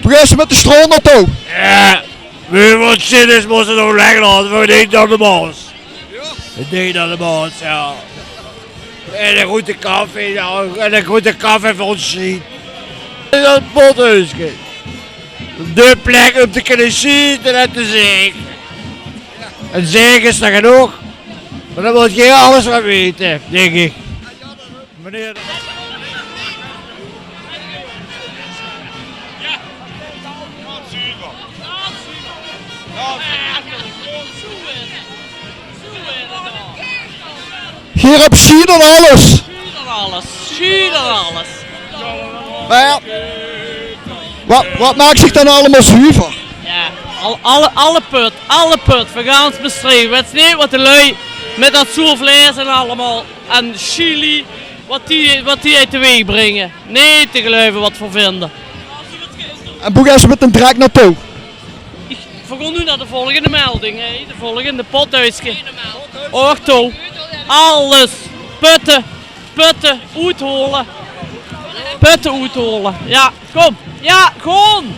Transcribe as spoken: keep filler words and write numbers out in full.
Boe geis se mit de stroom nao touw? Jao, wie v'r 't zeen is, mós se nog lègke laote veur 't dink nao de Maos. 't Dink nao de Maos, jao. En 'ne groete kaffee, jao, en 'ne groete kaffee veur ós sjiet. In dat pothäöske. De plek um te kinne sjiete en te zègke. En zègke is d'r genóg. Mer dan mót geer alles van weite, dink ich. Meneer. Geer höb sjiet aan alles. Sjiet aan alles. Sjiet aan alles. Mer jao, wat, wat maak zich dan allemaol zuver? Jao, al, alle, alle put, alle put van gans Mestreech. Wèts neet wat de lui mit dat zoer vleis en allemaol, en chili, wat die, wat die teweeg bringe. Neet te geluive wat v'r vinde. En boe geis se mit d'n drek nao touw? Ich, v'r gaon noe nao de volgende melding, hè. De volgende pothäöske. Och, touw. Alles. Putte. Putte oethaole. Putte oethaole. Jao, kóm. Jao, gaon.